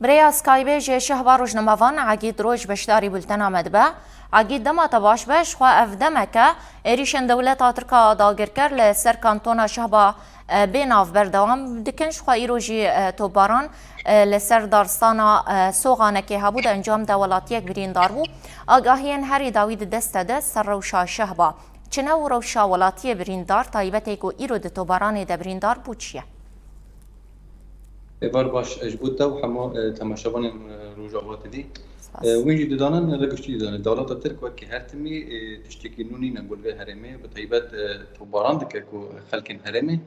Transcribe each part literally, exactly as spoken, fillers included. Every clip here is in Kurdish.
Bi rêya Skypeê ji Şehba rojnamevan Egîd Roj beşdarî bultena me dibe. Egîd, dema te baş be, ji xwe ev demek e êrîşên dewleta Tirk a dagirker li ser kantona Şehba, e, bê nav berdewam dikin. Ji xwe îro jî, e, topbaran, e, li ser daristana, e, Soxanekê hebû, di encam de welatiyek birîndar bû. Agahiyên herî dawî di dest te de ser rewşa Şehba. Çi ne û rewşa welatiyê birîndar, taybetê ku îro di topbaranê de birîndar bû çi ye? Êvar baş, ji bo te û hemû, e, temaşevanên, e, Rojava T V. Spas. E, wî jî didanin, e, li giştî didanin. Dewleta Tirk wekî her timî, e, tiştekî nû nîne ku li vê herêmê, bi taybet, e, topbaran dike ku xelkên herêmê.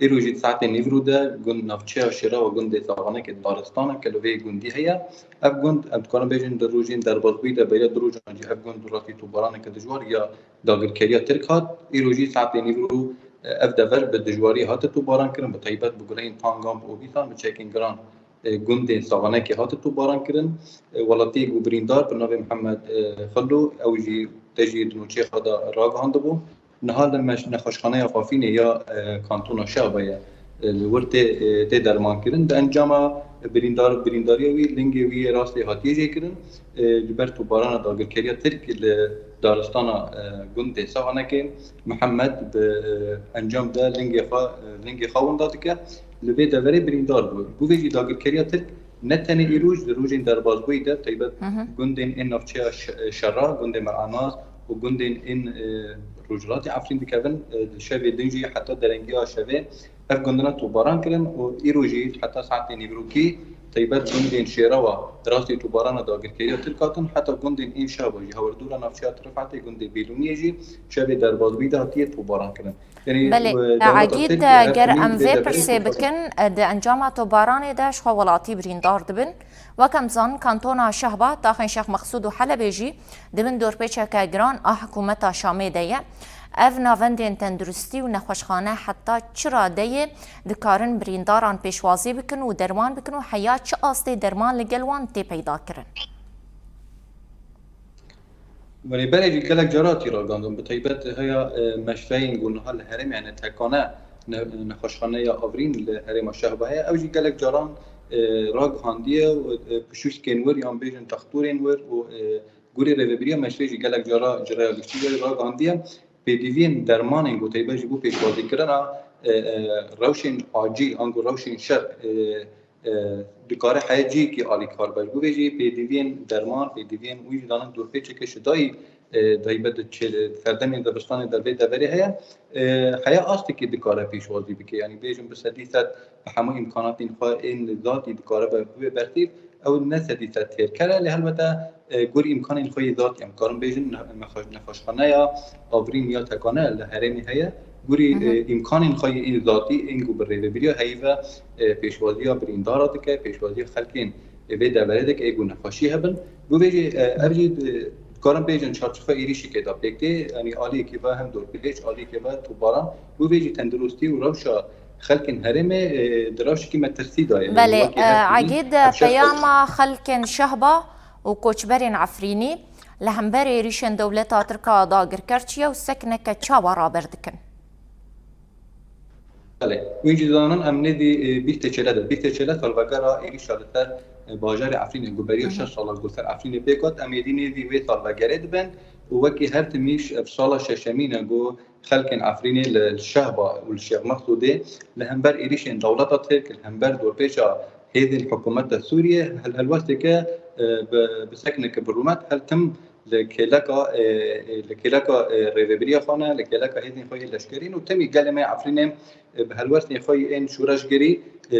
Îro jî di saetên nîvro de gund navçeya Şêra û gundê Saxanekê daristan e ke li vê gundî heye. Ev gund, em dikarin bêjin, di rojên derbasbûyî de beriya du rojan jî ev gund rastî topbaraneke dijwar ya dagirkeriya Tirk hat. Îro jî saetên nîvro, e, ev dever bi dijwarî hate topbaran kirin, bi taybet bi guleyên tangan û dîsan bi çekên giran, e, gundên Saxanekê hate topbaran kirin. E, welatiyê ku birîndar bi navê Mihemed, e, Xilo, ew jî te jî di nûçeyê xwe de ragihandibû. Niha li meş-, nexweşxaneya Qafînê ya, e, kantona Şehba ye, e, li wir tê, e, tê dermankirin. Di encama birîndar-, birîndariya wî, lingê wî yê rastê hatiye jêkirin. E, ji ber topbarana dagirkeriya Tirk li daristana, e, gundê Saxanekê Mihemed bi, e, encam de lingê xwe, e, lingê xwe winda dike. Li vê deverê birîndar bû. Bo vê jî dagirkeriya Tirk ne tenê îroj, di rojên derbasbûyî de, taybet Hı hı. gundên ên navçeya Ş-, Şera, gundê Meranaz û gundên ên, e, rojhilatê Efrîn dikevin, e, di şevê din jî heta derengiya şevê ev gundina topbaran kirin û îro jî heta saetên îvrokî taybet gundên Şêrewa di rastî topbarana dagirkeriya Tirk hatin, heta gundên ên Şehba jî, hewerdora navçeya Tirfatê, gundê Bêlûniyê jî şevê derbasbûyî de hatiye topbaran kirin. Yanî, Belê, e, dewleta Egîd, Tirk her ger timî em vê vê deverê pirsê topbaran bikin, e, di encama topbaranê de ji xwe welatî birîndar dibin. Wek em zanin, kantona Şehba, taxên Şêx Mexsûd û Helebê jî di bin dorpêçeke giran a hikûmeta Şamê de ye. Ev navendên tenduristî û nexweşxane heta çi radeyê dikarin birîndaran pêşwazî bikin û derman bikin û heya çi astê derman li gel wan tê peyda kirin? Belê, berê jî gelek cara tî ragihandin, bi taybet heya, e, meşfeyên ku niha li herêmê hene, tekane ne-, nexweşxaneya Avrîn li herêma Şehba heye. Ew jî gelek caran, e, ragihandiye û, e, pişûskên wir yan bêjin textorên wir û, e, gurê rêvebiriya meşfê jî gelek cara ji rêya giştî ve ragihandiye. Pêdiviyên dermanên ku taybet ji bo pêşwazîkirina, e, e, rewşên acîl anku rewşên şer, e, e, dikare heye cihekî alîkar be. Ji bo vê jî pêdiviyên derman, pêdiviyên wî jî danin dorpêçeke şidayî, e, taybet di çê-, serdemên dibistanê de vê deverê heye. E, heye astekî dikare pêşwazî bike. Yanî bêjin bi sedî sed bi hemû îmkanatên xwe ên zatî dikare be, bibe bertîv. Ew ne sedî sed têrker e, lê helbete, e, gor îmkanên xwe yê zatî em karin bêjin ne-, nexweş-, nexweşxaneya Avrîn ya tekane li herêmê heye. Gurî, Hı hı. e, îmkanên xwe yê ên zatî, ên ku bi rêvebiriya heyî ve, e, pêşwaziya birîndara dike, pêşwaziya xelkên, e, vê deverê dike, ê ku nexweşî hebin. Bi vê jî, e, ev jî, e, dikarin bêjin çarçofa êrîşekê de pêk tê, yanî aliyekê ve hem dorpêç, aliyekê ve topbaran. Bi vê jî tenduristî û rewşa xelkên herêmê, e, di rewşekî metirsî de ye. Belê, Wekî her e, tîmî Egîd, ev şer peyama xelkên Şehba û koçberên Efrînî li hember êrîşên dewleta Tirk a dagirker çi ye û sekneke çawa raber dikin? Belê. Wî jî zanin em nêzî, e, bîstê çêle de. Bîstê çêle salvegera êrîşa li ser, e, bajarê Efrînê ku beriya Hı hı. şeş sala ku ser Efrînê pêk hat, em êdî nêzî wê salvegerê dibin û wekî her timî ş-, ev sala şeşemîn e ku xelkên Efrînê li, li Şehba û li Şêx Mexsûdê li hember êrîşên dewleta Tirk, li hember dorpêça hêzên hikûmeta Sûriyê hel-, helwesteke, e, bi, bi sekneke bi rûmet hel tim li kêleka, e, e, li kêleka, e, rêvebiriya xwe ne, li kêleka hêzên xwe yê leşkerî ne û temî gelê me Efrînê, e, bi helwestên xwe yên şoreşgerî, e,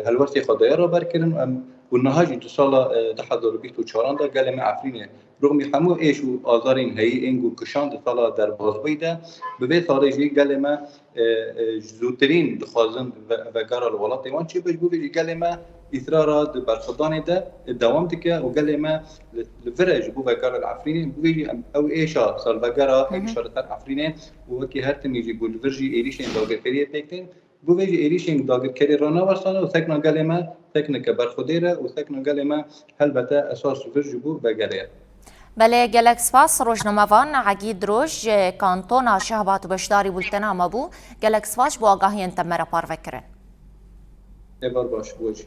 helwestê xwe daye raber kirin. Em, û niha jî di sala, e, du hezar û bîst û çaran de gelê me Efrînê rûxmî hemû êş û azarên heyî ên ku kişand di sala derbasbûyî de, bi vê salê jî gelê me, e, e, ji zûtirîn dixwazin ve-, vegera li welatê wan çêbe. Ji bo vê jî gelê me îsrara di berxwedanê de, e, dewam dike û gelê me li, li vir e ji bo vegera li Efrînê. Bo vê jî em, ew êşa salvegera Hı hı. êrîşa li ser Efrînê û wekî her timî jî ku li vir jî êrîşên dagirkeriyê pêk tên. Bo vê jî êrîşên dagirkerê ranewestane û sekna gelê me sekneke berxwedêr e û sekna gelê me helbete esas ji vir ji bo vegerê ye. Belê, gelek spas. Rojnamevan Egîd Roj ji kantona Şehba tu beşdarî bultena me bû. Gelek spas ji bo agahiyên te me re parve kirin. Êvar baş, bo jî.